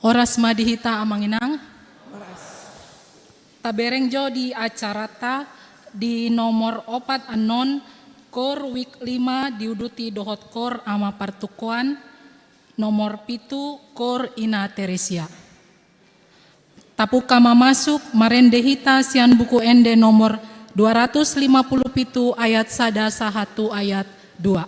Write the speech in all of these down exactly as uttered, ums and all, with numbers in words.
Horas ma di hita amang inang. Tabereng jo di acarata di nomor opat annon, kor wik lima diuduti dohot kor ama partukoan, nomor pitu kor ina Teresia. Tapungka ma masuk, marende hita sian buku ende nomor dua ratus lima puluh pitu ayat sada sahat tu ayat dua.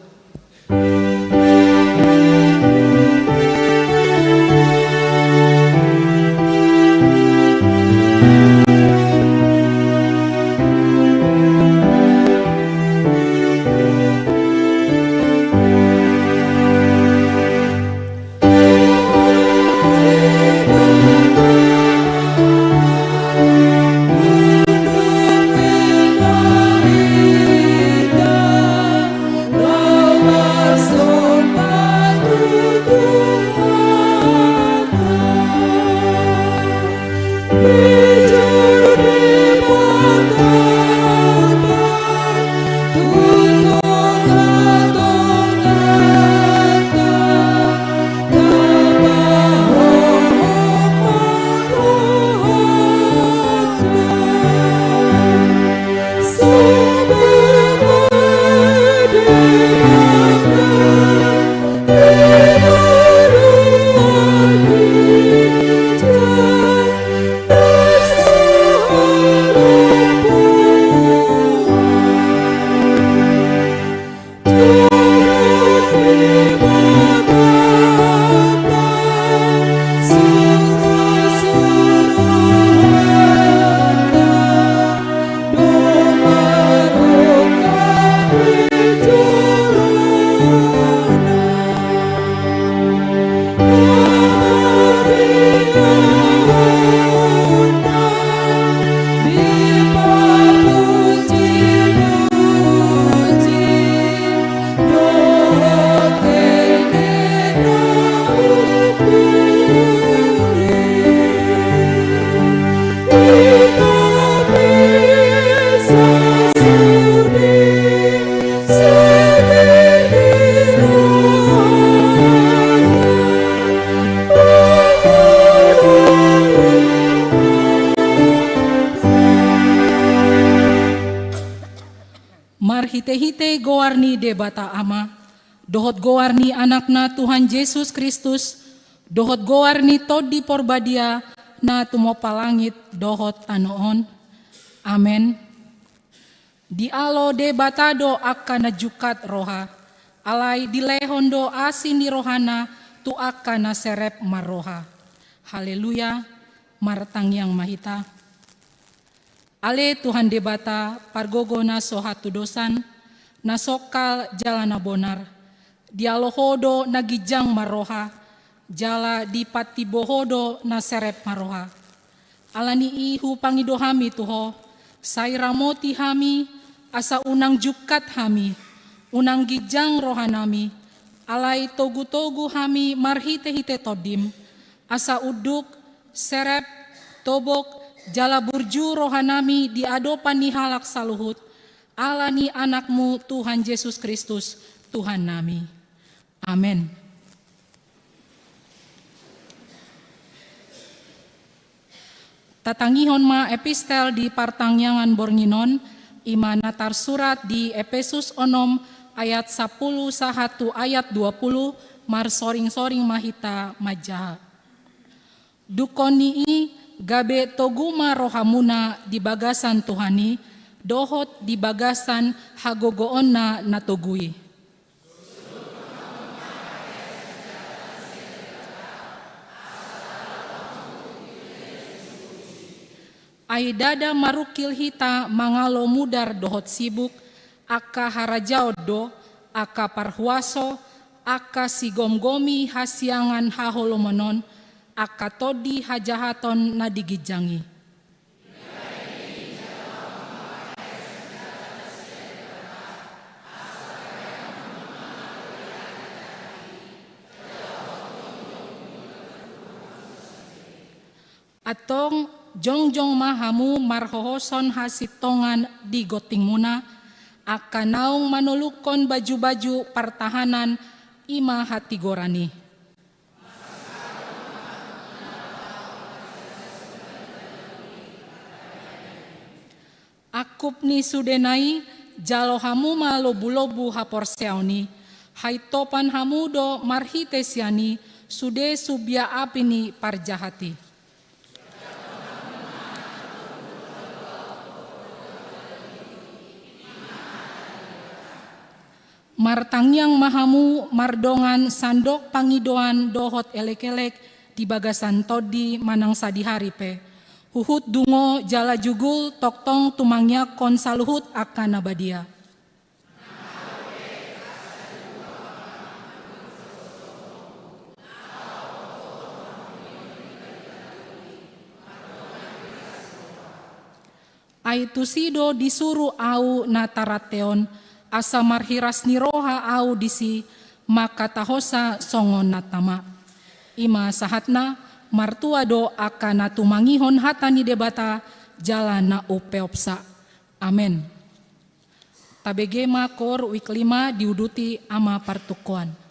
Marhitehite goar ni Debata Ama, dohot goar ni Anakna Tuhan Jesus Kristus, dohot goar ni Tondi Porbadia na tumompa langit dohot tano on. Amen. Dialo Debata do angka na jungkat roha, alai dilehon do asi ni rohana tu angka na serep marroha. Haleluya. Martangiang ma hita. Ale Tuhan Debata, pargogo na so hatudosan, na songkal jala na bonar, dialo Ho do na ginjang marroha, jala dipatimbo Ho do na serep marroha. Alani i hupangido hami tu Ho, sai ramoti hami, asa unang jungkat hami, unang ginjang rohanami, alai togutogu hami marhitehite Tondim, asa unduk, serep, tobok, jala burju rohanami di adopan ni halak saluhut, ala ni Anakmu Tuhan Jesus Kristus, Tuhannami. Amen. Tatangihon ma epistel di partangiangan borngin on, i ma na tarsurat di Epesus onom ayat sapuluh sahat tu ayat dua puluh, marsoringsoring ma hita manjaha. Dungkon ni i, gabe togu ma rohamuna di bagasan Tuhan i, dohot di bagasan hagogoonna na togu i. Ai ndada marungkil hita mangalo mudar dohot sibuk, angka harajaon do, angka parhuaso, angka sigomgomi hasiangan haholomon on, angka tondi hajahaton na di ginjang i. Antong, jongjong ma hamu marhohoson hasintongan di gontingmuna, angka naung manolukkon bajubaju partahanan, i ma hatigoran i. Angkup ni sudena i, jalo hamu ma lombu-lombu haporseaon i, haintopan hamu do marhite sian i sude sumbia api ni parjahat i. Martangiang ma hamu mardongan sandok pangidoan dohot elek-elek di bagasan tondi manang sadihari pe, huhut dungo jala jugul tongtong tumangiangkon saluhut angka na badia. Ai tusi do disuru ahu na tarante on, asa marhiras ni roha ahu disi mangkatahonsa songon na tama. I ma sahatna, martua do angka na tumangihon hata ni Debata jala na umpeopsa. Amen. Tabege ma KOOR wik lima diuduti Ama Partukoan.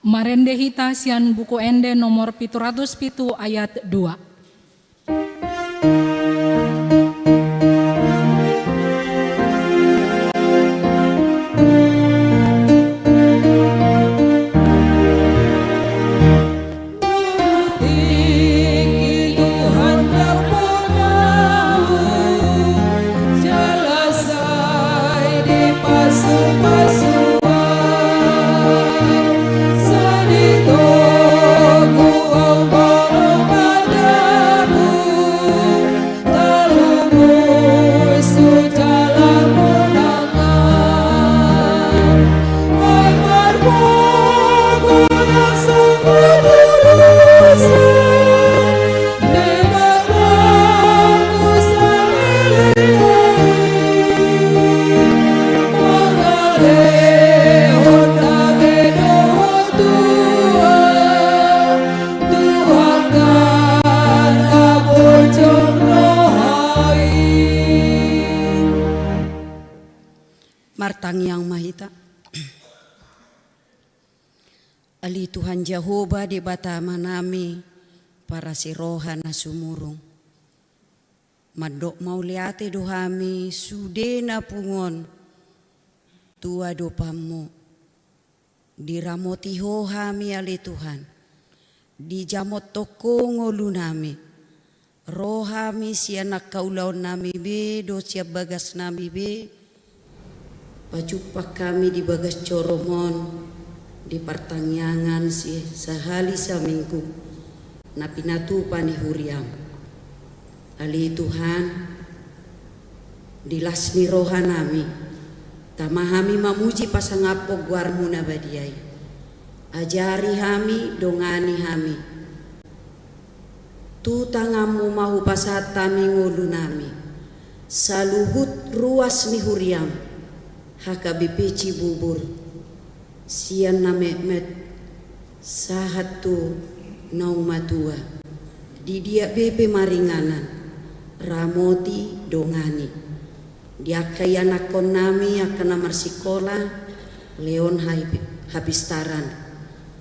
Marende hita sian Buku Ende nomor pitu ratus pitu ayat dua. Martangiang ma hita. Ale Tuhan Jahowa, Debata Amanami, parasi roha na sumurung. Mandok mauliate do hami sude na pungu on tu adopanmu. Diramoti Ho hami ale Tuhan, dijamothon Ho ngolunami, ro hami sian angka ulaonnami be dohot sian bagasnami be, pajumpang hami di bagas jorom on di partangiangan si sahali saminggu na pinatupa ni huriam. Ale Tuhan, di las ni rohanami, tama hami mamuji pasangaphon goarmu na badia i. Ajari hami, dongani hami. Tu tanganmu ma hupasahat hami ngolunami, saluhut ruas ni huriam, H K B P Cibubur, sian na metmet sahat tu naung matua. Di dia be pe maringanan, ramoti, dongani. Di angka ianakkonnami, angka na marsikola, lehon hai-, hapistaran.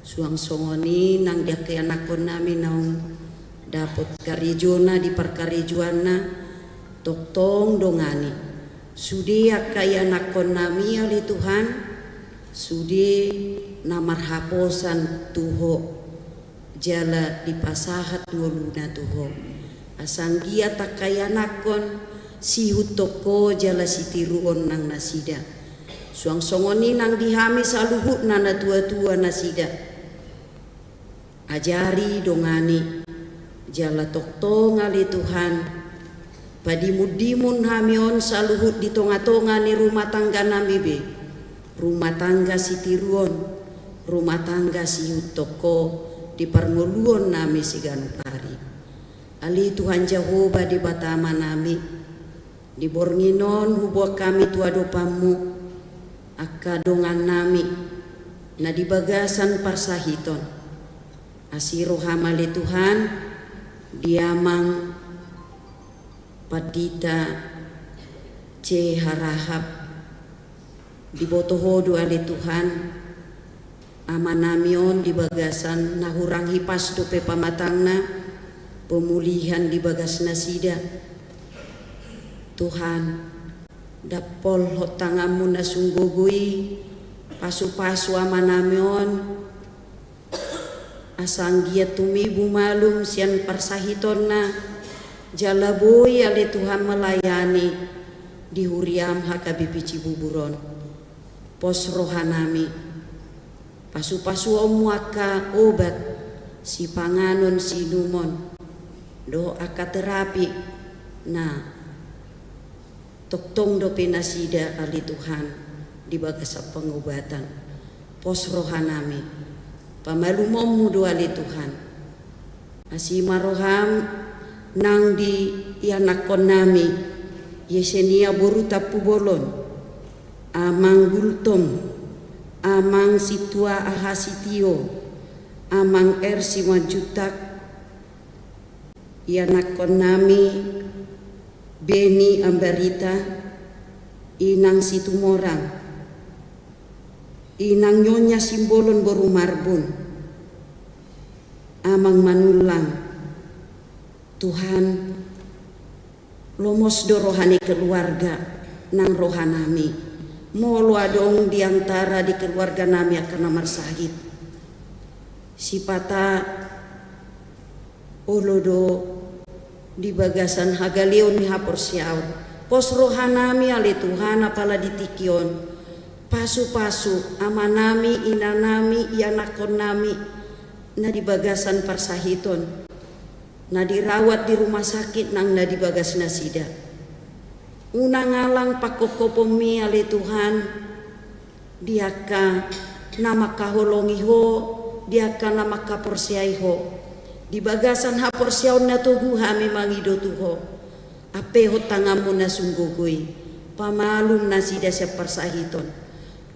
Suang songon i nang di angka ianakkonnami naung dapot karejona di parkarejoanna, tongtong dongani. Sude angka ianakkonnami ale Tuhan, sude na marhaposan tu Ho, jala dipasahat ngoluna tu Ho. Asa anggiat angka ianakkon sihuthon Ho jala sitiruon nang nasida. Suang songon i nang di hami saluhutna natuatua nasida. Ajari, dongani, jala tongtong ale Tuhan, padimundimun hami on saluhut di tongatonga ni rumah tangganami be, rumah tangga sitiruon, rumah tangga sihuthon Ho di parngoluonnami siganup ari. Ale Tuhan Jahowa Debata Amanami, di borngin on huboan hami tu adopanmu angka dongannami na di bagasan parsahiton. Asi roham ale Tuhan, di Amang Pandita C. Harahap, diboto Ho do ale Tuhan, amanami on di bagasan na hurang hipas dope pamatangna, pemulihan di bagas nasida. Tuhan, dampolhon tanganmu na sunggogo i, pasupasu amanami on, asa anggiat tumibu malum sian parsahitonna, jala boi ale Tuhan melayani di huriam H K B P Cibubur on. Pos rohanami, pasupasuonmu angka obat, sipanganon siinumon, dohot angka terapi na tongtong dope nasida ale Tuhan di bagasan pengobatan. Pos rohanami, pamalumonmu do ale Tuhan. Asi ma roham nang di ianakkonnami, Yesenia boru Tampubolon, Amang Gultom, Amang Sintua Aha Sitio, Amang R. Simanjuntak, ianakkonnami Beni Ambarita, Inang Situmorang, Inang Nyonya Simbolon boru Marbun, Amang Manullang, Tuhan, lomos do roha ni keluarga nang rohanami, molo adong di antara di keluarganami angka na marsahit. Sipata olo do di bagasan hagaleon ni haporseaon. Pos rohanami ale Tuhan, apala di tingki on. Pasupasu amanami, inanami, ianakkonnami na di bagasan parsahiton, na dirawat di rumah sakit nang na di bagas nasida. Unang alang pangkopkopon-Mi ale Tuhan, di angka na mangkaholongi Ho, di angka na mangkaporseai Ho. Di bagasan haporseaon na togu hami mangido tu Ho. Ampehon tangan-Mu na sunggogo i, pamalum nasida sian parsahiton.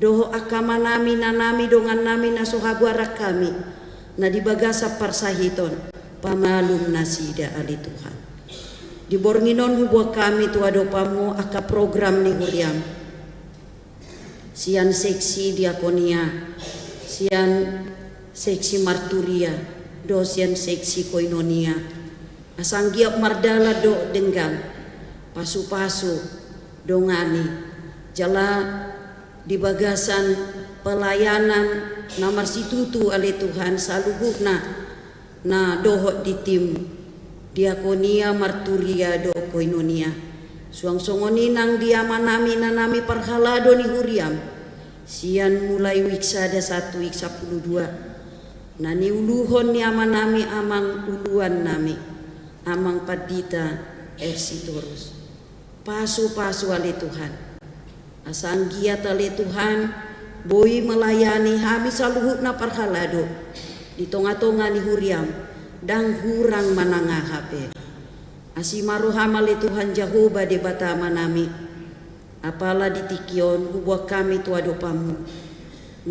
Dohot angka amanami, inanami, dongannami na so hagoaran hami, na di bagasan parsahiton, pamalum nasida ale Tuhan. Di borngin on huboan hami tu adopan-Mu angka program ni huria-M. Sian seksi diakonia, sian seksi marturia, dohot sian seksi koinonia. Asa anggiat mardalan dohot denggan, pasupasu, dongani, jala di bagasan pelayanan na marsitutu ale Tuhan saluhutna na dohot di tim diakonia, marturia dohot koinonia. Suang songon i nang di amanami, inanami parhalado ni huria-M, sian mulai week sada sahat tu week sampulu dua, na niuluhon ni amanami amang uluannami, Amang Pandita R. Sitorus. Pasupasu ale Tuhan. Asa anggiat ale Tuhan, boi melayani hami saluhutna parhalado di tongatonga ni huria-M, ndang hurang manang aha pe. Asi ma roha-M ale Tuhan Jahowa Debata amanami. Apala di tingki on huboan hami tu adopan-Mu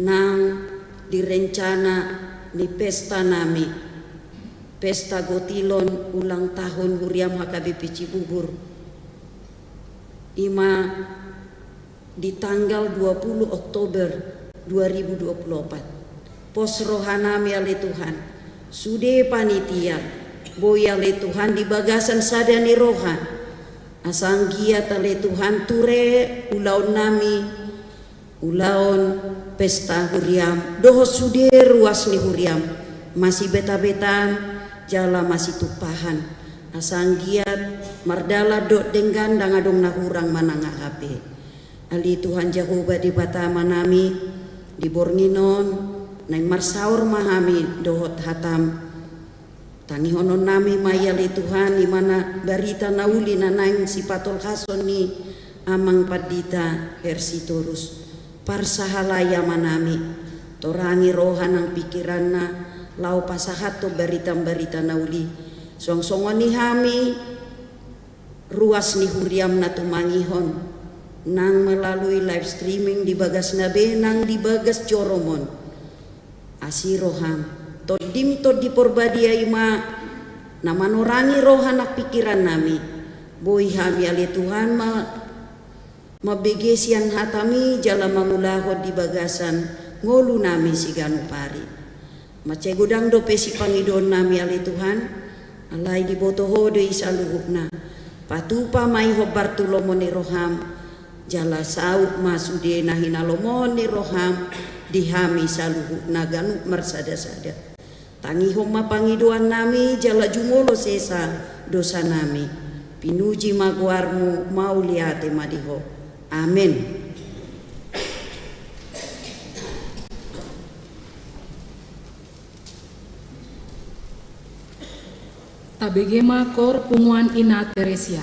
nang di rencana ni pestanami, pesta gotilon ulang tahun huria-M H K B P Cibubur. I ma di tanggal dua puluh Oktober dua ribu dua puluh opat. Pos rohanami ale Tuhan, sude panitia, boi ale Tuhan di bagasan sada ni roha. Asa anggiat ale Tuhan ture ulaonnami, ulaon pesta huria-M, dohot sude ruas ni huria-M, masibetabetan, jala masitumpahan. Asa anggiat mardalan dohot denggan, ndang adong na hurang manang aha pe. Ale Tuhan Jahowa Debata amanami, di borngin on naeng marsaor ma hami dohot hata-M. Tangihononnami ma i ale Tuhan, i ma na barita na uli na naeng sipatolhason ni Amang Pandita R. Sitorus. Parsahalai amanami, torangi roha nang pingkiranna, laho pasahathon barita-barita na uli. Suang songon i hami, ruas ni huria-M na tumangihon, nang melalui live streaming di bagasna be nang di bagas joro-M on. Asi roha-M, Tondi-M Tondi Porbadia i ma na manorangi roha nang pingkirannami. Boi hami ale Tuhan ma mambege sian hata-Mi jala mangulahon di bagasan ngolunami siganup ari. Mansai godang dope sipangidoonnami ale Tuhan, alai diboto Ho do i saluhutna. Patupa ma i hombar tu lomo ni roha-M, jala saut ma sude na hinalomohon ni roha-M di hami saluhutna ganup marsadasada. Tangihon ma pangidoannami jala jumolo sesa dosanami. Pinuji ma goar-Mu, mauliate ma di Ho. Amen. Tabege ma kor punguan Ina Teresia.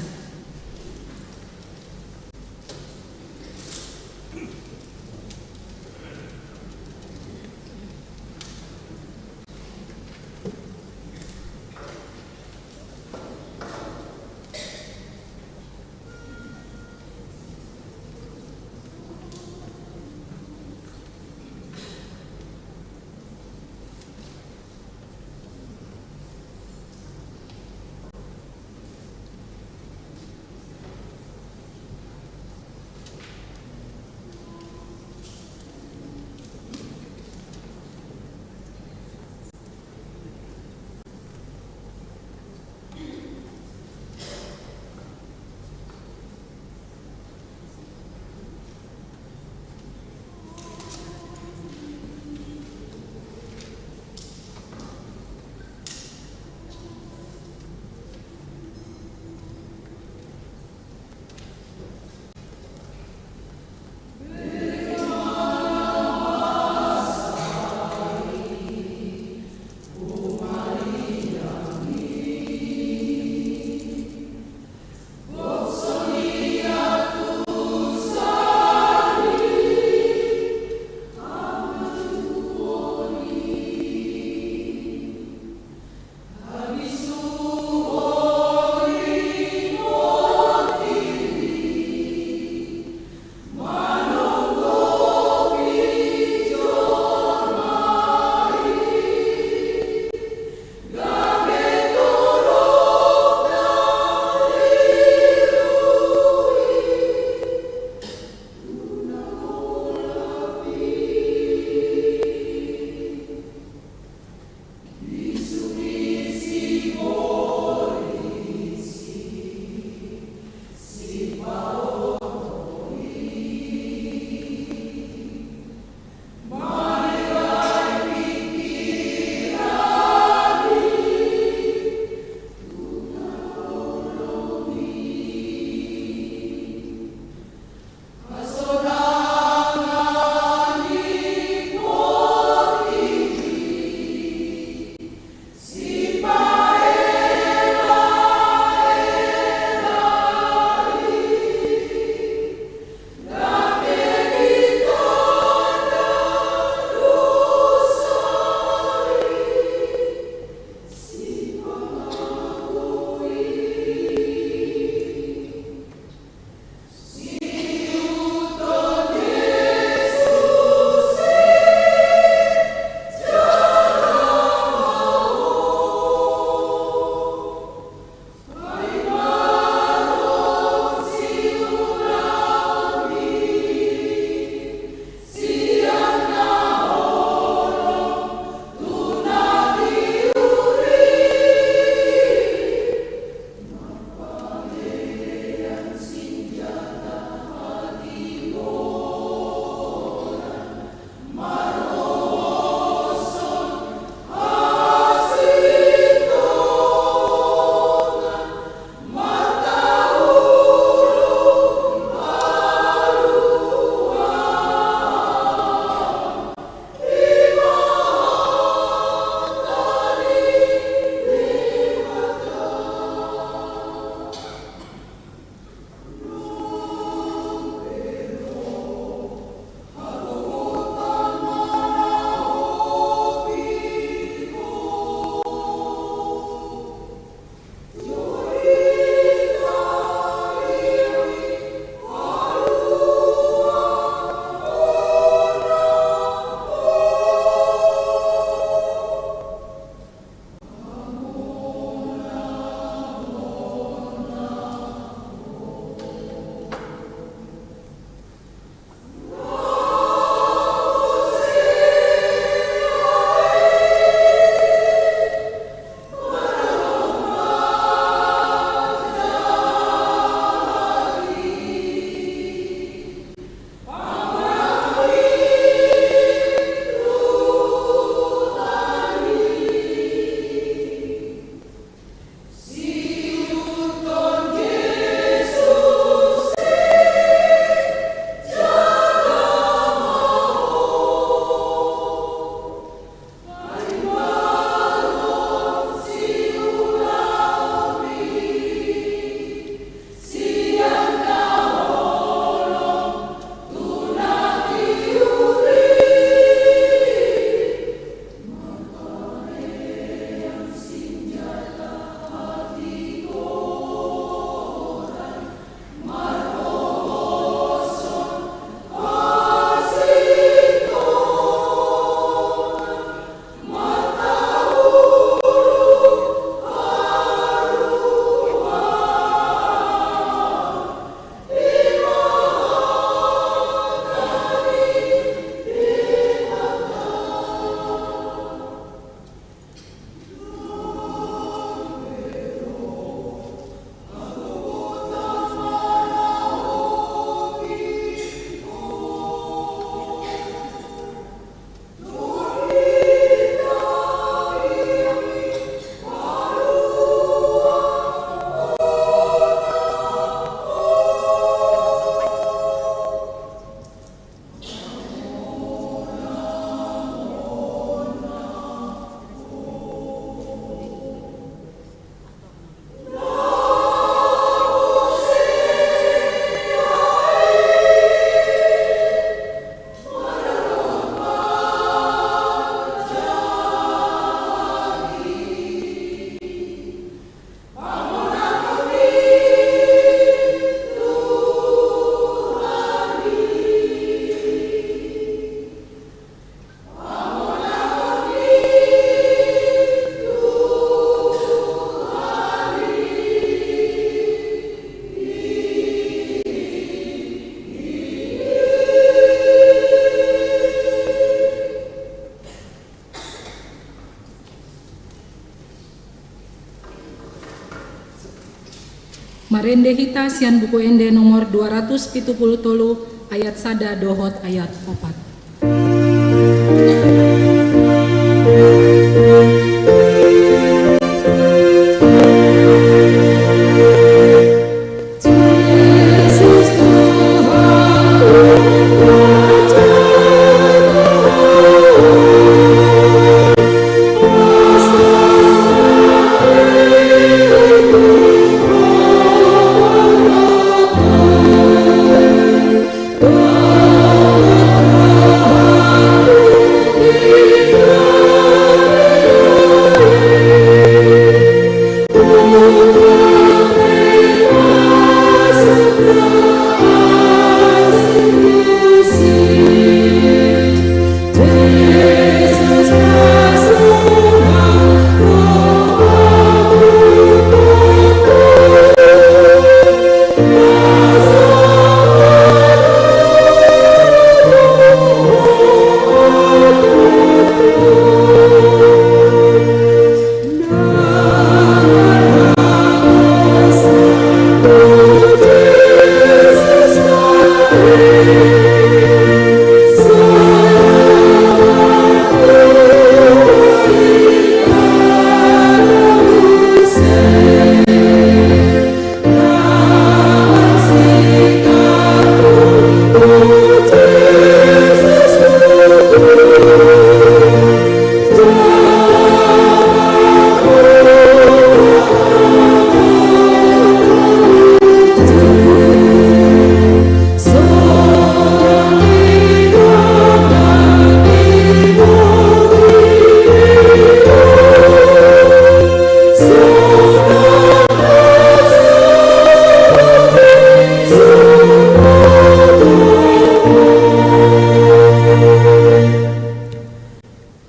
Marende hita sian Buku Ende nomor dua ratus pitu pulu tolu, ayat sada dohot ayat opat.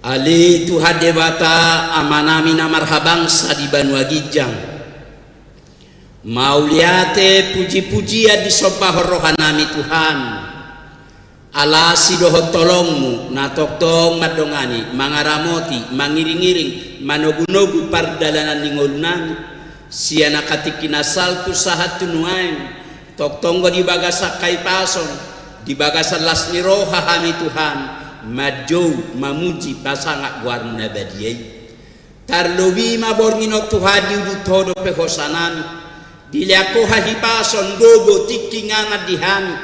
Ale Tuhan Debata, Amanami na marhabangsa di banua ginjang, mauliate puji-pujian disombahon rohanami Tuhan, ala asi dohot tolongmu na tongtong mandongani, mangaramoti, mangiring-iring, manogu-nogu pardalanan ni ngolunami, sian angka tingki na salpu sahat tu nuaeng, tongtong do di bagasan hahipason, di bagasan las ni roha hami Tuhan, manjou, mamuji, pasangap goarmu na badia i. Tarlobi ma borngin on Tuhan diudut Ho dope hosanami. Dilehon Ho hahipason, gogo, tingki, inganan di hami.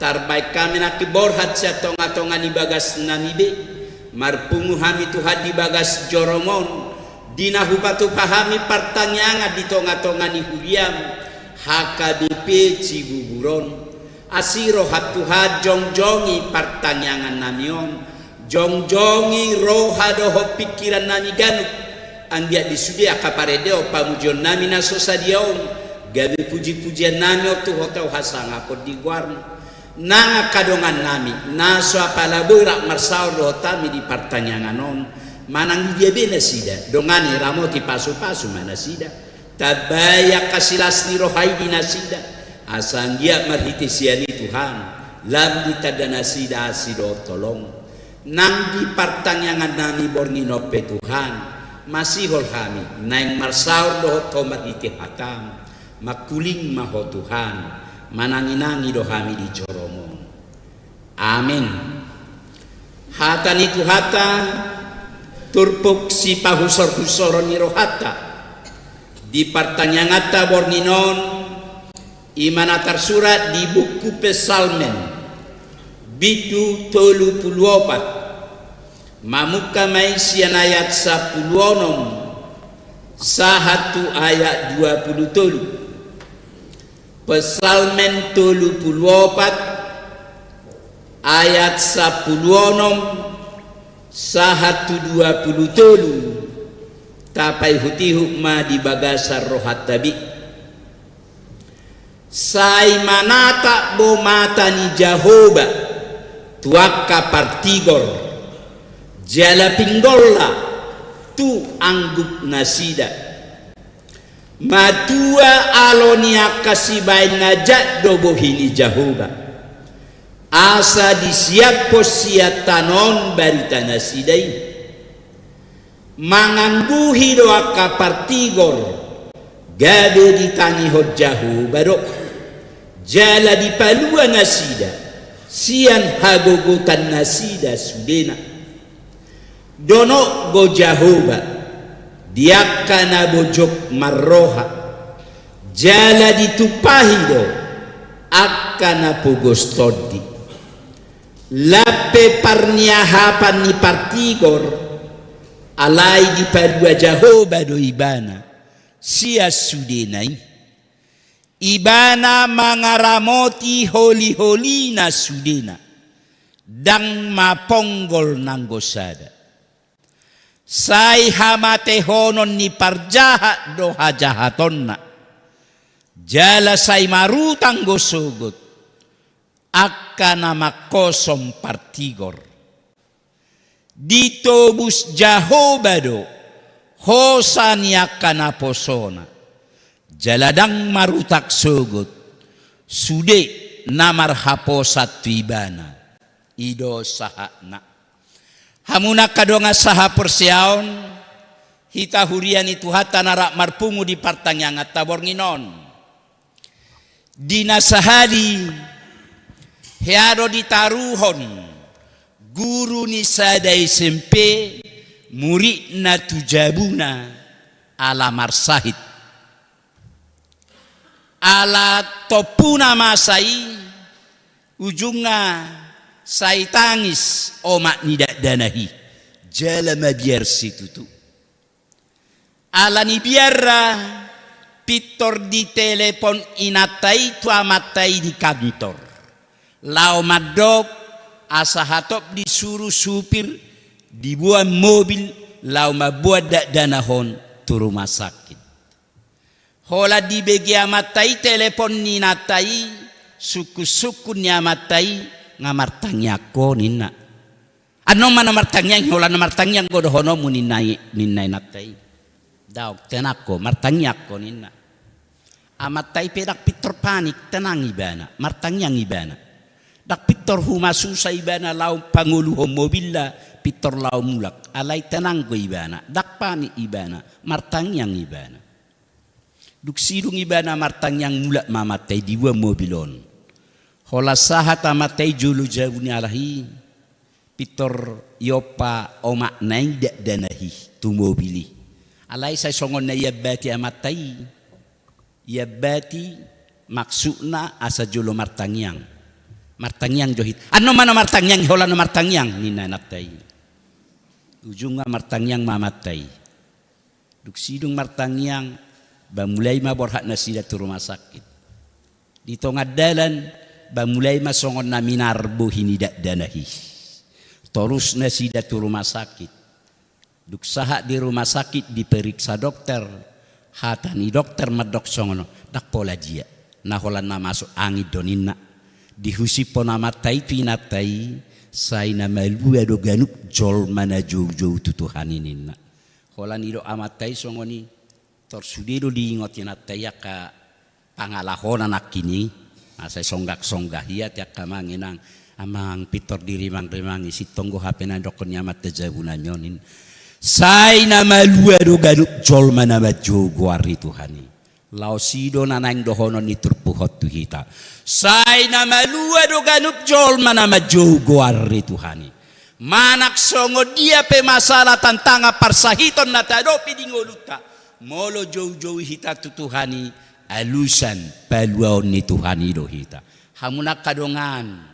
Tarbaen hami nangkin borhat sian tonga-tonga ni bagasnami be. Marpungu hami Tuhan di bagas joroM on, di na hupatupa hami partangiangan di tonga-tonga ni huriaM, H K B P Cibubur on. Asi rohaM Tuhan, jongjongi partangiangannami on, jongjongi roha dohot pingkirannami ganup, anggiat di sude angka parendeon pamujionnami na so sadia on, gabe puji-pujiannami on tu Ho tu hasangapon di goarMu. Nang angka dongannami na so apala boi rap marsaor dohot hami di partangiangan on, manang di dia be nasida, dongani, ramoti, pasu-pasu ma nasida. Tambai angka silas ni roha i di nasida, asa anggiat marhite sian i Tuhan, lam ditanda nasida asi dohot holong. Nang di partangiangannami borngin on pe Tuhan, masihol hami naeng marsaor dohot Ho marhite hataM. Mangkuling ma Ho Tuhan, manangi-nangi do hami di joroM on. Amen. Hata ni Tuhanta, turpuk sipahusor-husoron ni rohanta di partangianganta borngin on, i ma na tarsurat di buku Psalmen, bindu tolu pulu opat, mamungka ma i sian ayat sampulu onom sahat tu ayat dua pulu tolu. Psalmen tolu pulu opat, ayat sampulu onom sahat tu dua pulu tolu, tapaihut-ihut ma di bagasan rohanta be. Sai manatap do mata ni Jahowa tu angka partigor, jala pinggolna tu anggup nasida. Matua alo ni angka sibahen na jat do bohi ni Jahowa, asa disiaphon sian tano on barita nasida i. Mangangguhi do angka partigor, Gabe ditangihon Jahowa do, jala dipalua nasida sian hagogotan nasida sudena. Donok do Jahowa di angka na bojok marroha, jala ditumpahi do angka na pogos tondi. Lam pe parniahapan ni partigor, alai dipalua Jahowa do ibana sian sudena i. Ibana mangaramoti holiholina sudena, ndang maponggol nanggo sada. Sai hamatehonon ni parjahat do hajahatonna, jala sai marutang do sogot angka na mangkosom partigor. Ditobus Jahowa do hosa ni angka naposona, jala ndang marutang sogot sude na marhaposan tu ibana. I do sahatna. Hamu na angka dongan sahaporseaon, hita huria ni Tuhanta na rap marpungu di partangianganta borngin on. Di na sahali, hea do ditaruhon guru ni sada S M P muridna tu jabuna ala marsahit. Ala tompuna masa i, ujungna sai tangis omak ni dakdanak i, jala mabiar situtu. Ala ni biarna, pintor ditelepon inanta i tu amanta i di kantor, laho mandok asa hatop disuru supir diboan mobil laho mamboan dakdanak on tu rumah sakit. Holan dibege amanta i telepon ni inanta i, sungkunsungkun ni amanta i, nga martangiang ho ninna. Annon ma na martangiang, holan na martangiang do dohononmu ninna i, ninna inanta i. Daong, tenang ho, martangiang ho ninna. Amanta i pe ndang pintor panik, tenang ibana, martangiang ibana. Ndang pintor humasusa ibana laho pangoluhon mobilna, pintor laho mulak. Alai tenang do ibana, ndang panik ibana, martangiang ibana. Dung sidung ibana martangiang, mulak ma amanta i, diboan mobil on. Holan sahat amanta i jolo jabu ni halak i, pintor iompa omakna i dakdanak i tu mobil i. Alai sai songon na iambati amanta i, iambati maksudna asa jolo martangiang. Martangiang jo hita. Annon ma na martangiang, holan na martangiang ninna inanta i. Ujungna martangiang ma amanta i. Dung sidung martangiang, ba mulai ma borhat nasida tu rumah sakit. Di tonga dalan, ba mulai ma songon na minar bohi ni dakdanak i. Torus nasida tu rumah sakit. Dung sahat di rumah sakit, diperiksa dokter, hata ni dokter mandok songon on, ndang pola dia, na holan na masuk angin do ninna. Dihusiphon amanta i tu inanta i, sai na malua do ganup jolma na joujou tu Tuhan i ninna. Holan didok amanta i songon i, tor sude do diingot inanta i angka pangalahona nangkin i. Asa songgah-songgah ia, ate angka amang inang, amang pintor dirimang-rimangi, sintong do hape na nidokkon ni amanta jabunami on ninna. Sai na malua do ganup jolma na manjou goar ni Tuhan i. Laos i do na naeng dohonon ni turpuk on tu hita. Sai na malua do ganup jolma na manjou goar ni Tuhan i. Manang songon dia pe masalah, tantangan, parsahiton na tahadopi di ngolunta, molo joujou hita tu Tuhan i, alusan paluaon ni Tuhan i do hita. Hamu na angka dongan.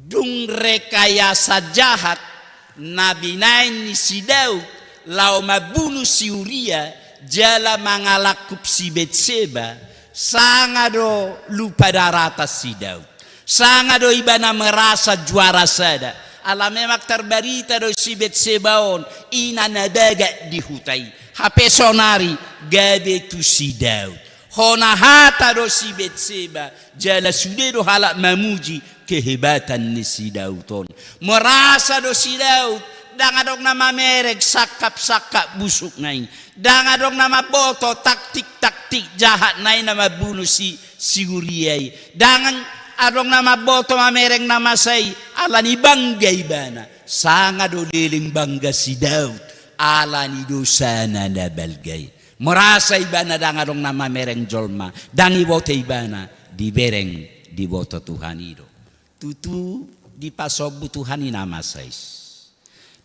Dung rekayasa jahat na binaen ni si Daud laho mambunu si Uria jala mangalangkup si Betseba, sanga do lupa daratan si Daud. Sanga do ibana merasa juara sada. Ala memang tarbarita do si Betseba on ina na bagak di huta i. Hape saonari gabe tu si Daud. Hona hata do si Betseba, jala sude do halak mamuji kehebatan ni si Daud on. Merasa do si Daud, ndang adong na mamereng sangkap-sangkap busukna i. Ndang adong na mamboto taktik-taktik jahatna i na mambunu si, si Uria i. Ndang adong na mamboto mamereng na masa i, ala ni bangga ibana. Sanga do leleng bangga si Daud, ala ni dosana na balga i. Merasa ibana ndang adong na mamereng jolma, ndang diboto ibana, dibereng, diboto Tuhan i do. Tutu dipasombu Tuhan i na masa i.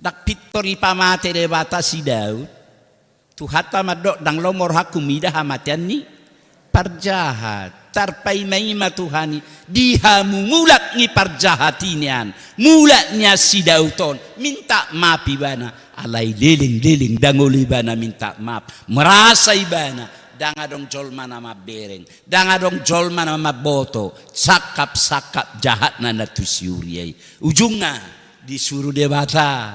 Ndang pintor dipamate Debata si Daud. Tuhanta mandok ndang lomo rohangku mida hamatean ni parjahat. Tarpaima-ima Tuhan i, di hamu mulak ni parjahat i nian, mulak nian si Daud on, minta maaf ibana, alai leleng-leleng ndang olo ibana minta maaf. Merasa ibana, ndang adong jolma na mambereng, ndang adong jolma na mamboto sangkap-sangkap jahatna na tu si Uria i. Ujungna, disuru Debata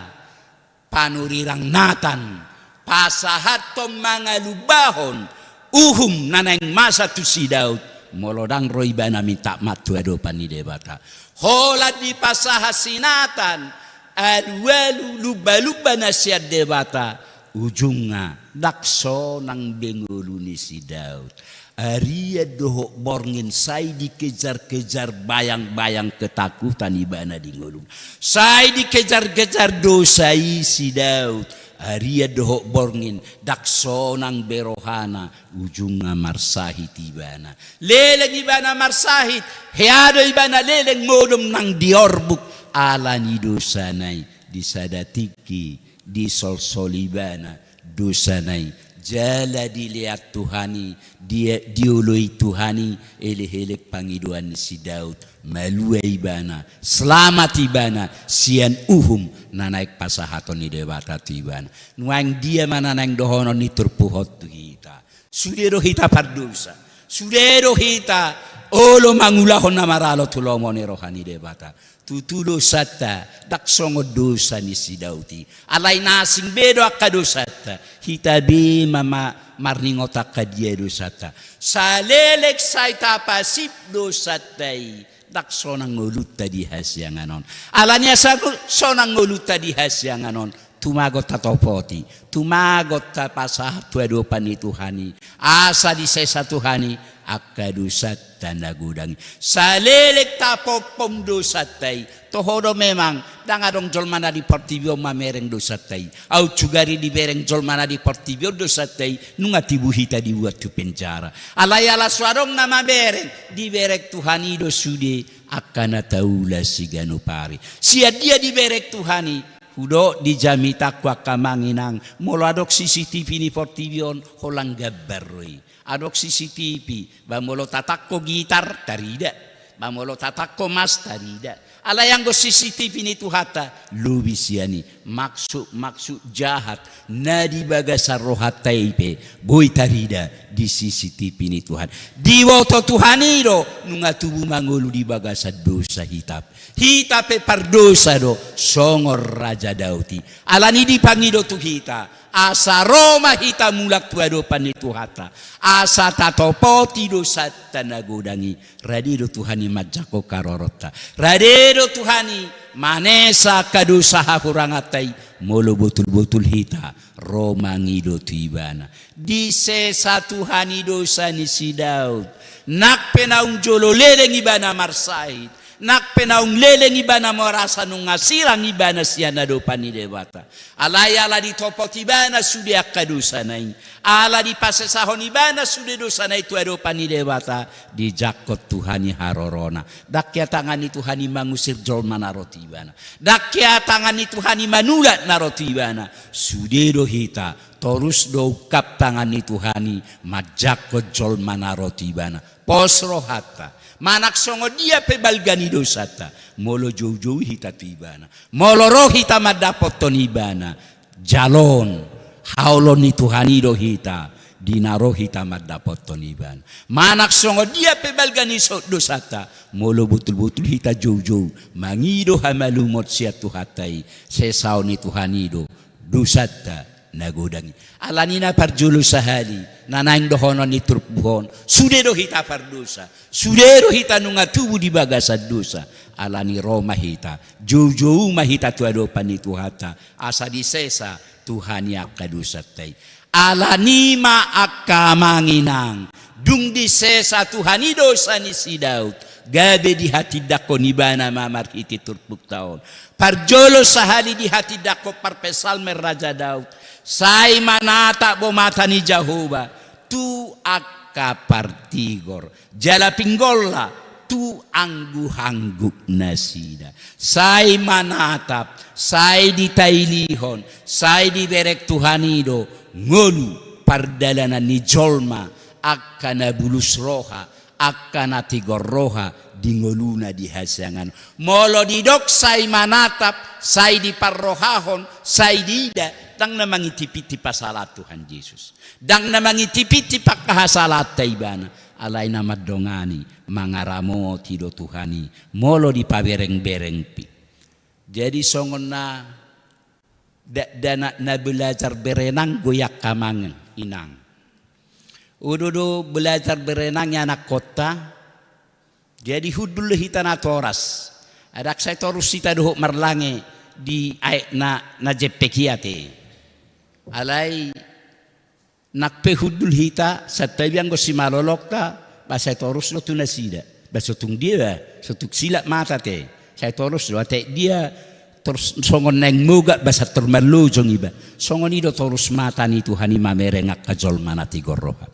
panurirang Natan pasahathon mangalumbahon uhum na naeng masa tu si Daud, molo ndang ro ibana minta maaf tu adopan ni Debata. Holan dipasahat si Natan alualu lumbalumba na sian Debata, ujungna ndang sonang be ngolu ni si Daud. Arian dohot borngin sai dikejar-kejar bayang-bayang ketakutan ibana di ngoluna. Sai dikejar-kejar dosa i si Daud. Arian dohot borngin, ndang sonang be rohana, ujungna marsahit ibana. Leleng ibana marsahit, hea do ibana leleng modom nang di orbuk, ala ni dosana i, di sada tingki, disolsol ibana dosana i, jala dilean Tuhan i, di-, dioloi Tuhan i, elek-elek pangidoan ni si Daud, malua ibana, selamat ibana sian uhum na naeng pasahaton ni Debata tu ibana. Nuaeng dia ma na naeng dohonon ni turpuk on tu hita? Sude do hita pardosa. Sude do hita olo mangulahon na maralo tu lomo ni roha ni Debata. Tutu dosanta ndang songon dosa ni si Daud i. Alai na asing be do angka dosanta. Hita be ma, ma, marningot angka dia dosanta. Saleleng sai tapasip dosanta i, ndang sonang ngolunta di hasiangan on. Ala ni asa sonang ngolunta di hasiangan on, tumagon tatopoti, tumagon tapasahat tu adopan ni Tuhan i, asa disesa Tuhan i angka dosanta na godang i. Saleleng tapompom dosanta i, toho do memang, ndang adong jolma na di portibi on mamereng dosanta i. Aut sugari dibereng jolma na di portibi on dosanta i, nunga tubu hita dibuat tu penjara. Alai ala so adong na mamereng, dibereng Tuhan i do sude angka na taula siganup ari. Sian dia dibereng Tuhan i? Hudok di jamitangku angka amang inang, molo adong C C T V ni portibi on, holan gambar do i. Adong C C T V, ba molo tatangko gitar, tarida. Ba molo tatangko mas, tarida. Alai anggo C C T V ni Tuhanta, lobi sian i, maksud-maksud jahat na di bagasan rohanta i pe boi tarida di C C T V ni Tuhan. Diboto Tuhan i do, nunga tubu mangolu di bagasan dosa hita. Hita pe pardosa do, songon Raja Daud i. Ala ni dipangido tu hita, asa ro ma hita mulak tu adopan ni Tuhanta, asa tatopoti dosanta na godang i. Rade do Tuhan i manjangkon haroronta. Rade do Tuhan i manesa angka dosa hahuranganta i, molo botul-botul hita ro mangido tu Ibana. Disesa Tuhan i dosa ni si Daud. Nang pe naung jolo leleng ibana marsahit, nang pe naung leleng ibana merasa nunga sirang ibana sian adopan ni Debata. Alai ala ditopot ibana sude angka dosana i, ala dipasesahon ibana sude dosana i tu adopan ni Debata, dijangkon Tuhan i harorona. Ndang hea tangan ni Tuhan i mangusir jolma na ro tu ibana. Ndang hea tangan ni Tuhan i manulak na ro tu ibana. Sude do hita, torus do ungkap tangan ni Tuhan i manjangkon jolma na ro tu ibana. Pos rohanta, manang songon dia pe balga ni dosanta, molo joujou hita tu ibana, molo ro hita mandapothon ibana, jaloon haolon ni Tuhan i do hita, di na ro hita mandapothon ibana. Manang songon dia pe balga ni so-, dosanta, molo botul-botul hita joujou mangido hamalumon sian Tuhanta i, sesaon ni Tuhan i do dosanta na godang i. Ala ni na parjolo sahali, na naeng dohonon ni turpuk on, sude do hita pardosa, sude do hita nunga tubu di bagasan dosa. Ala ni ro ma hita, joujou ma hita tu adopan ni Tuhanta, asa disesa Tuhan i angka dosanta i. Ala ni ma angka amang inang, dung disesa Tuhan i dosa ni si Daud, gabe dihatindangkon ibana ma marhite turpukta on. Parjolo sahali dihatindangkon parpsalmen Raja Daud, Sai manatap do mata ni Jahowa tu angka partigor, jala pinggolna tu angguhangguk nasida. Sai manatap, sai ditailihon, sai dibereng Tuhan i do ngolu pardalanan ni jolma, angka na bulus roha, angka na tigor roha di ngoluna di hasiangan. Molo didok sai manatap, sai diparrohahon, sai diida, ndang na mangintipinti pasalaan Tuhan Jesus. Ndang na mangintipinti angka hasalaanta ibana, alai na mandongani, mangaramoti do Tuhan i, molo dipaberengbereng pe. Jadi songon na dakdanak na belajar berenang do i angka amang inang. Udu do belajar berenang i anakkonta, jadi hundul do hita natoras. Ndang sai torus hita dohot marlange di aek na, na jempek i ate. Alai nang pe hundul hita, santabi anggo simalolongta, ba sai torus do tu nasida. Ba so tung dia ba, so tung silap mata ate. Sai torus do ate dia, torus songon naeng mogak ba sai tor marlojong iba. Songon i do torus mata ni Tuhan i mamereng angka jolma na tigor roha.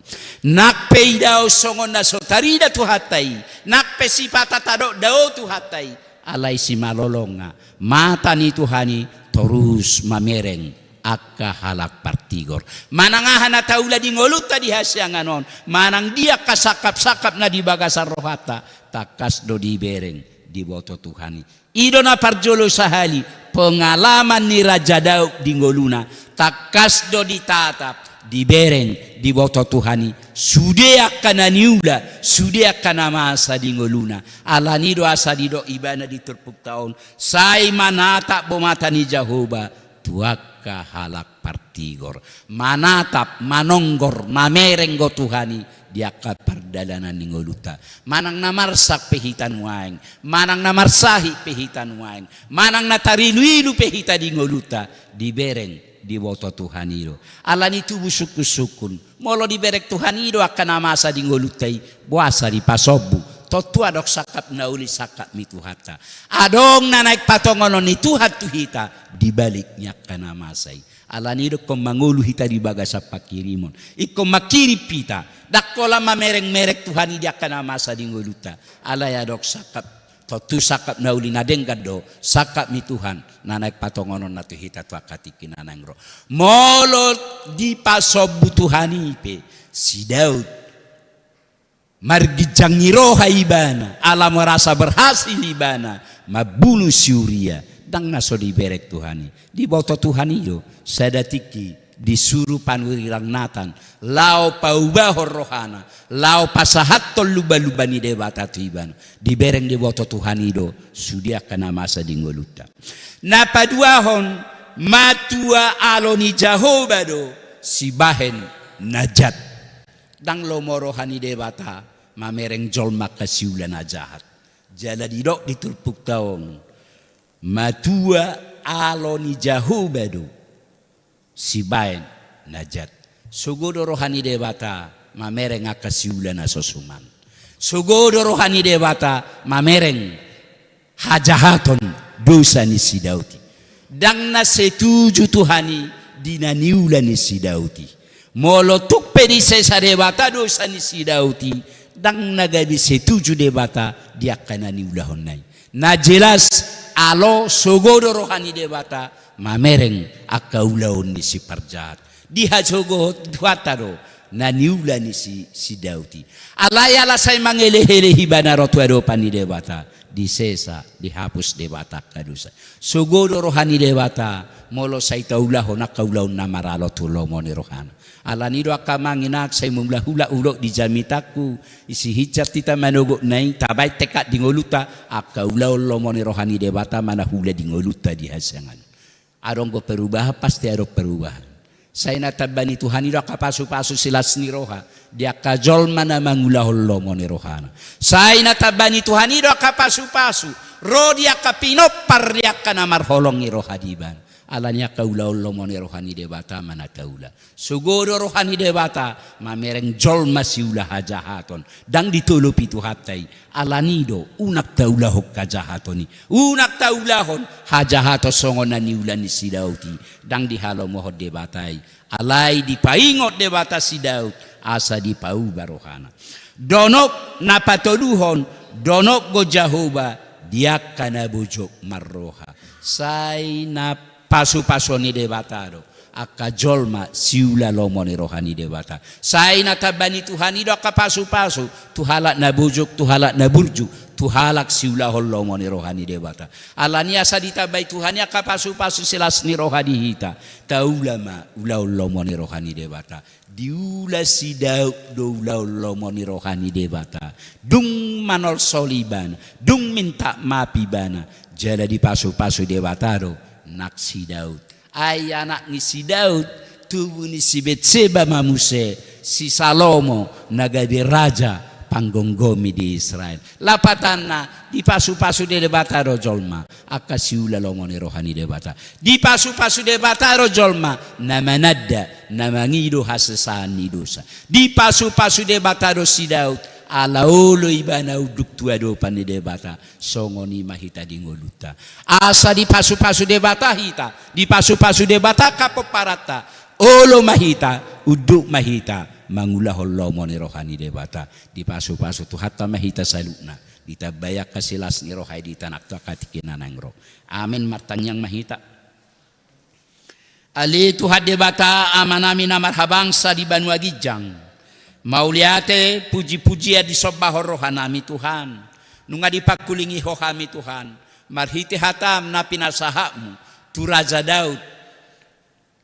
Nang pe idaon songon na so tarida Tuhanta i, nang pe sipata tadok dao Tuhanta i, alai simalolongna, mata ni Tuhan i torus mamereng angka halak partigor. Manang aha na taula di ngolunta di hasiangan on, manang dia angka sangkapsangkap na di bagasan rohanta, tangkas do dibereng, diboto Tuhan i. I do na parjolo sahali pengalaman ni Raja Daud di ngoluna, tangkas do ditatap, dibereng, diboto Tuhan i sude angka na niula, sude angka na masa di ngoluna. Alani do asa didok ibana di turpukta on, sai manatap do mata ni Jahowa tu angka halak partigor. Manatap, manonggor, mamereng do Tuhan i di angka pardalanan ni ngolunta. Manang na marsak pe hita nuaeng, manang na marsahit pe hita nuaeng, manang na tariluilu pe hita di ngolunta, dibereng, diboto Tuhan i do. Alani tubu sungkunsungkun, molo dibereng Tuhan i do angka na masa di ngolunta i, boasa dipasombu? Tontu adong sangkap na uli sangkap ni Tuhanta. Adong na naeng patongonon ni Tuhan tu hita di balik ni angka na masa i. Alani i do ingkon mangolu hita di bagasan pangkirimon, ingkon mangkirim hita. Ndang holan mamerengmereng Tuhan i di angka na masa di ngolunta. Alai adong sangkap, tontu sangkap na uli na denggan do sangkap ni Tuhan na naeng patongononna tu hita tu angka tingki na naeng ro. Molo dipasombu Tuhan i pe si Daud, marginjang ni roha ibana ala merasa berhasil ibana mambunu si Uria. Ndang na so dibereng Tuhan i. Diboto Tuhan i do sada tingki disuru panurirang Natan laho paubahon rohana, laho pasahathon lumbanlumba ni Debata tu ibana. Dibereng, diboto Tuhan i do sude angka na masa di ngolunta. Na paduahon, matua alo ni Jahowa do sibahen na jat. Ndang lomo roha ni Debata mamereng jolma angka siula na jahat. Jala didok di turpukta on, matua alo ni Jahowa do sibahen na jat. Sogo do roha ni Debata mamereng angka siula na so suman. Sogo do roha ni Debata mamereng hajahaton, dosa ni si Daud i. Ndang na setuju Tuhan i di na niula ni si Daud i. Molo tung pe disesa Debata dosa ni si Daud i, ndang na gabe setuju Debata di angka na niulahonna i. Na jelas, alo sogo do roha ni Debata mamereng angka ulaon ni si parjahat. Dihasogohon Tuhanta do na niula ni si, si Daud i. Alai ala sai mangeleheleh ibana ro tu adopan ni Debata, disesa, dihapus Debata angka dosa. Sogo do roha ni Debata molo sai taulahon angka ulaon na maralo tu lomo ni rohana. Alani do angka amang inang, sai mangulahula ulok di jamitangku, isi hinsat hita manogot na i, tabaen tekad di ngolunta, angka ulaon lomo ni roha ni Debata manang ula di ngolunta di hasiangan. Adong do perubahan, pasti adong perubahan. Sai na tamba ni Tuhan i do angka pasupasu silas ni roha di angka jolma na mangulahon lomo ni rohana. Sai na tamba ni Tuhan i do angka pasupasu ro di angka pinompar ni angka na marholong ni roha di ibana. Alani angka ulaon lomo ni roha ni Debata ma na taula. Sogo do roha ni Debata mamereng jolma siula hajahaton. Ndang ditolopi Tuhanta i. Alani do unang taulahon hajahaton i. Unang taulahon hajahaton songon na niula ni si Daud i. Ndang dihalomohon Debata i. Alai dipaingot Debata si Daud asa dipauba rohana. Donok na patoluhon, donok do Jahowa di angka na bojok marroha. Sai na pasupasuon ni Debata do angka jolma siula lomo ni roha ni Debata. Sai na tamba ni Tuhan i do angka pasupasu tu halak na bojok, tu halak na burju, tu halak siulahon lomo ni roha ni Debata. Alani asa ditambai Tuhan i angka pasupasu silas ni roha di hita, taula ma ulaon lomo ni roha ni Debata. Diula si Daud do ulaon lomo ni roha ni Debata. Dung manolsol ibana, dung minta maaf ibana, jala dipasupasu Debata do nang si Daud. Ai anak ni si Daud, tubu ni si Betseba ma muse si Salomo na gabe raja panggomgomi di Israel. Lapatanna, dipasupasu Debata do jolma angka siula lomo ni roha ni Debata. Dipasupasu Debata do jolma na mananda, na mangido hasesaan ni dosa. Dipasupasu Debata do si Daud ala olo ibana unduk tu adopan ni Debata. Songon i ma hita di ngolunta. Asa dipasupasu Debata hita, dipasupasu Debata angka pomparanta, olo ma hita, unduk ma hita mangulahon lomo ni roha ni Debata. Dipasupasu Tuhanta ma hita saluhutna. Ditambai angka silas ni roha i di hita nang tu angka tingki na naeng ro. Amen. Martangiang ma hita. Ale Tuhan Debata, Amanami na marhabangsa di banua ginjang, mauliate, pujipujian disombahon rohanami Tuhan. Nunga dipangkulingi Ho hami Tuhan marhite hataM na pinasahatMu tu Raja Daud,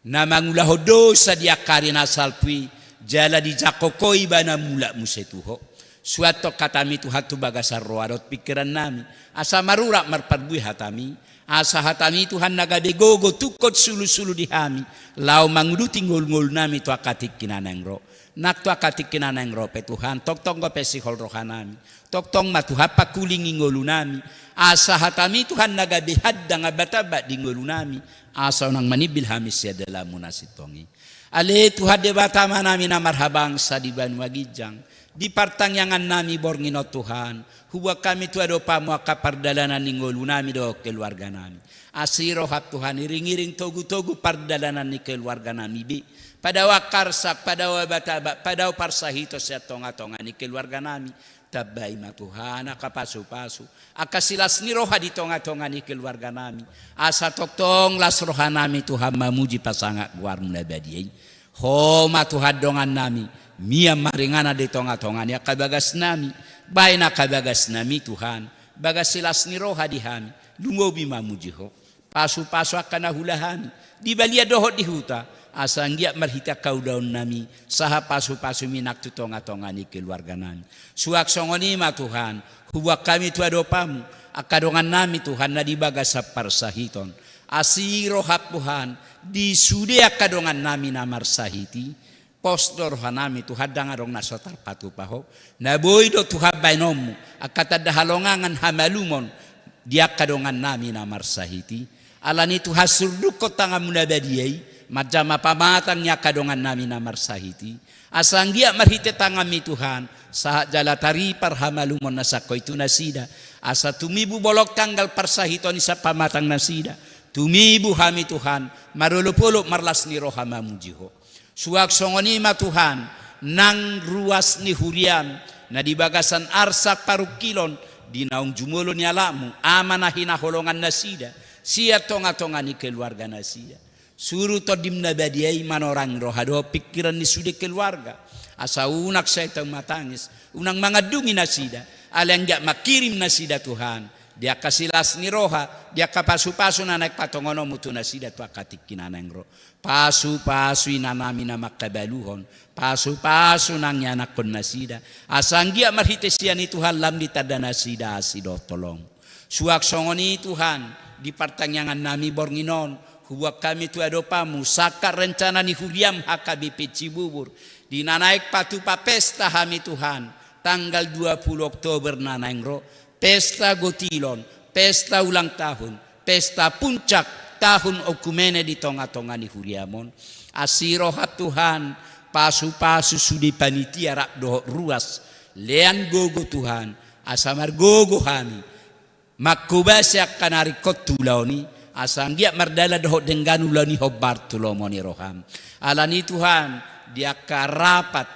na mangulahon dosa di angka ari na salpu i, jala dijangkon Ho ibana mulak muse tu Ho. Suanhon hatami Tuhan tu bagasan roha dohot pingkirannami, asa marurat marparbue hatami, asa hatami Tuhan na gabe gogo tungkot sulusulu di hami, laho manguduti ngolungolunami tu angka tingki na naeng ro. Nang tu angka tingki na naeng ro pe Tuhan, tongtong dope sihol rohanami, tongtong ma Tuhan pangkulingi ngolunami, asa hatami Tuhan na gabe handang ambatamba di ngolunami, asa unang manimbil hami sian dalanMu na sintong i. Ale Tuhan Debata Amanami na marhabangsa di banua ginjang, di partangiangannami borngin on Tuhan, huboan hami tu adopanMu angka pardalanan ni ngolunami dohot keluarganami. Asi rohaM Tuhan, iringiring togutogu pardalanan ni keluarganami be. Padao angka arsak, padao abataba, padao parsahiton sian tongatonga ni keluarganami. Tambai ma Tuhan angka pasupasu, angka silas ni roha di tongatonga ni keluarganami, asa tongtong las rohanami Tuhan mamuji pasangap goarMu na badia i. Ho ma Tuhan dongannami, mian ma haringanan di tongatonga ni angka bagasnami. Baen angka bagasnami Tuhan bagas silas ni roha di hami, lumobi mamuji Ho. Pasupasu angka na huula hami di balian dohot di huta, asa anggiat marhite angka ulaonnami sahat pasupasuMi nang tu tongatonga ni keluarganami. Suang songon i ma Tuhan, huboan hami tu adopanMu angka dongannami Tuhan na di bagasan parsahiton. Asi rohaM Tuhan di sude angka dongannami na marsahit i. Pos do rohanami Tuhan, ndang adong na so tarpatupa Ho. Na boi do Tuhan baenonMu angka tanda halongangan hamalumon di angka dongannami na marsahit i. Alani Tuhan surdukkon tanganMu na badia i manjama pamatang ni angka dongannami na marsahit i, asa anggiat marhite tanganMi Tuhan sahat jala taripar hamalumon na sangkoi tu nasida, asa tumibu bolon tanggal parsahiton i sian pamatang nasida. Tumibu hami Tuhan marolopolop marlas ni roha mamuji Ho. Suang songon i ma Tuhan nang ruas ni huriaM na di bagasan arsak parungkilon di naung jumolo ni anakMu, ama na hinaholongan nasida sian tongatonga ni keluarga nasida. Suru TondiM na badia i manorangi roha dohot pingkiran ni sude keluarga, asa unang sai tau matangis, unang mangandungi nasida, alai anggiat mangkirim nasida Tuhan di angka silas ni roha, di angka pasupasu na naeng patongononMu tu nasida tu angka tingki na naeng ro. Pasupasu inanami na mangkabaluhon, pasupasu nang ianakhon nasida, asa anggiat marhite sian i Tuhan lam ditanda nasida asi dohot holong. Suang songon i Tuhan, di partangiangannami borngin on, huboan hami tu adopanMu sangkap rencana ni huriaM H K B P Cibubur, di na naeng patupa pesta hami Tuhan, tanggal dua puluh Oktober na naeng ro, pesta gotilon, pesta ulang tahun, pesta puncak tahun okumene di tonga-tonga ni huriam on. Asi roham Tuhan, pasu-pasu sude panitia rap dohot ruas, lean gogo Tuhan, asa margogo hami mangkobasi angka na ringkot tu ulaon i, asa anggiat mardalan dohot denggan ulaon i hombar tu lomo ni roham. Alani Tuhan, di angka rapat,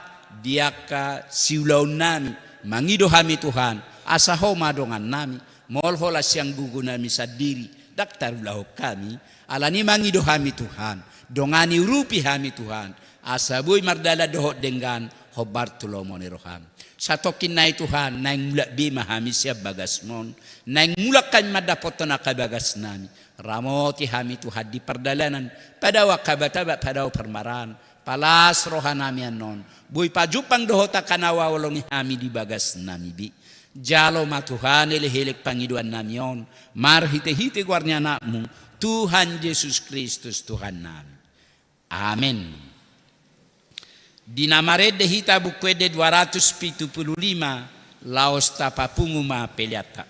di angka siulaonnami, mangido hami Tuhan, asa Ho ma dongannami, molo holan sian gogonami sandiri ndang tarulahon hami. Alani mangido hami Tuhan, dongani, urupi hami Tuhan, asa boi mardalan dohot denggan hombar tu lomo ni roham. Satongkin nai Tuhan, naeng mulak be ma hami sian bagasmon, naeng mulak hami mandapothon angka bagasnami. Ramoti hami Tuhan di pardalanan, padao angka batabat, padao parmaraan, palas rohanami annon, boi pajumpang dohot angka na huhaholongi hami di bagasnami be. Jalo ma Tuhan elek-elek pangidoannami on, marhite-hite goar ni Anakmu, Tuhan Jesus Kristus Tuhannami. Amen. Di na marende hita Buku Ende dua ratus pitu pulu lima, laos tapapungu ma peleanta.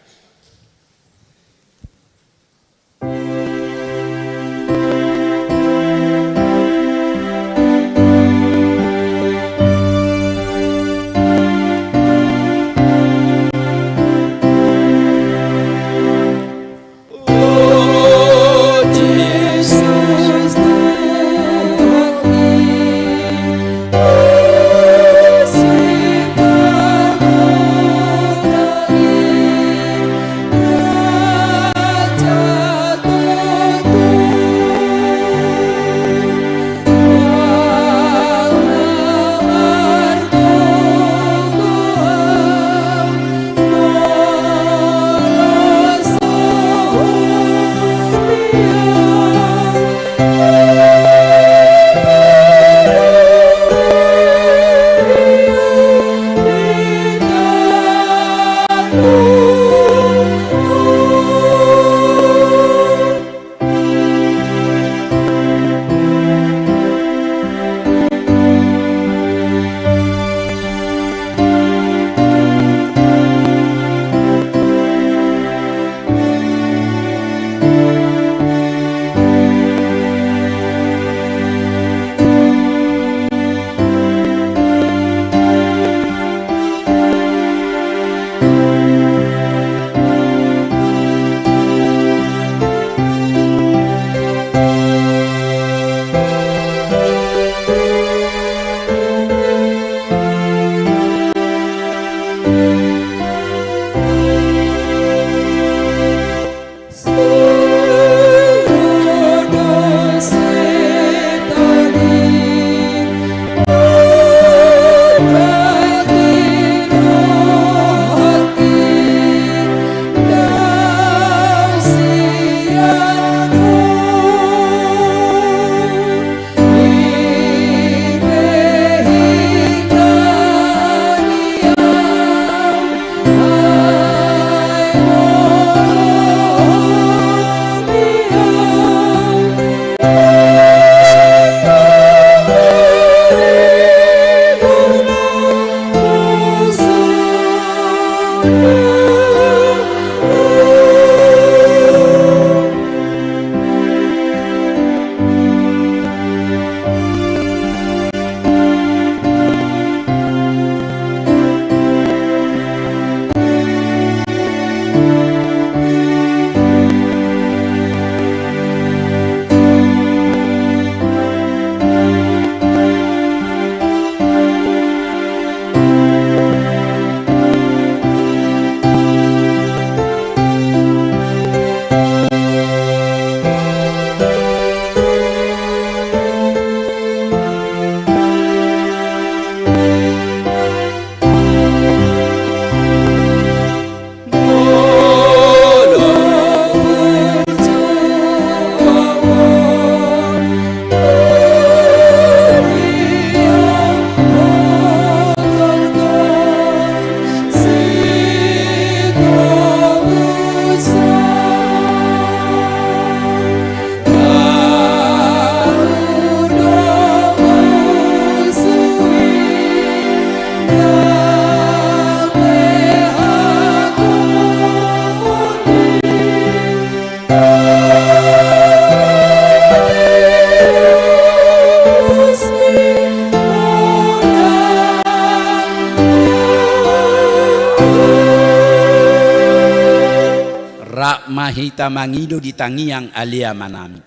ma hita mangido di tangiang Ale Amanami.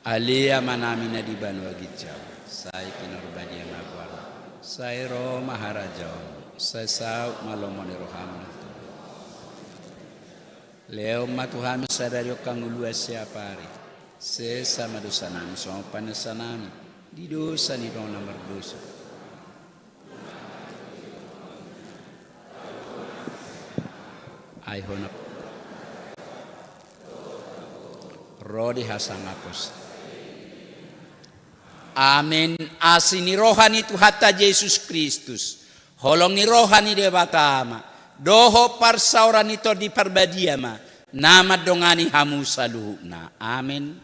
Ale Amanami na di banua ginjang, sai pinarbadia ma goarmu, sai ro ma harajaonmu, sai saut ma lomo ni rohamu. Lehon ma tu hami sadari on hangoluan siapari. Sesa ma dosanami songon panesanami di dosa ni dongan na mardosa. Ai hona ro di hasangapon. Amen. Asi ni roha ni Tuhanta Jesus Kristus, holong ni roha ni Debata Ama, dohot parsaoran ni Tondi Parbadia ma na mandongani hamu saluhutna. Amen.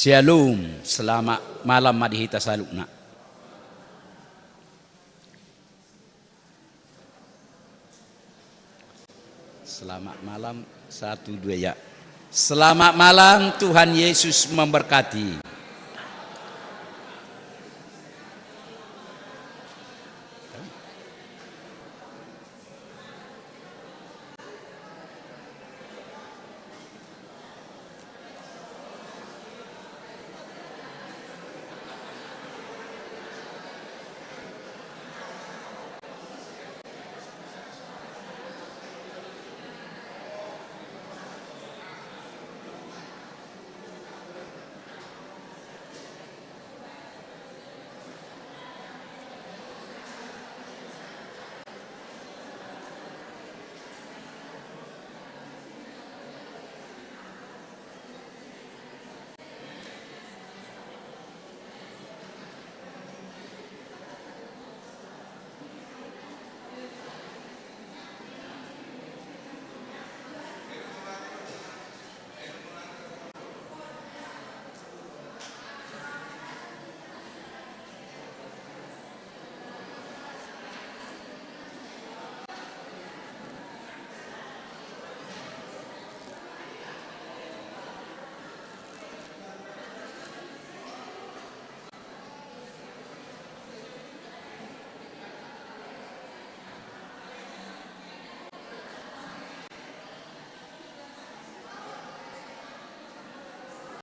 Syalom, selamat malam ma di hita saluhutna. Selamat malam, satu, dua, ya. Selamat malam, Tuhan Yesus memberkati.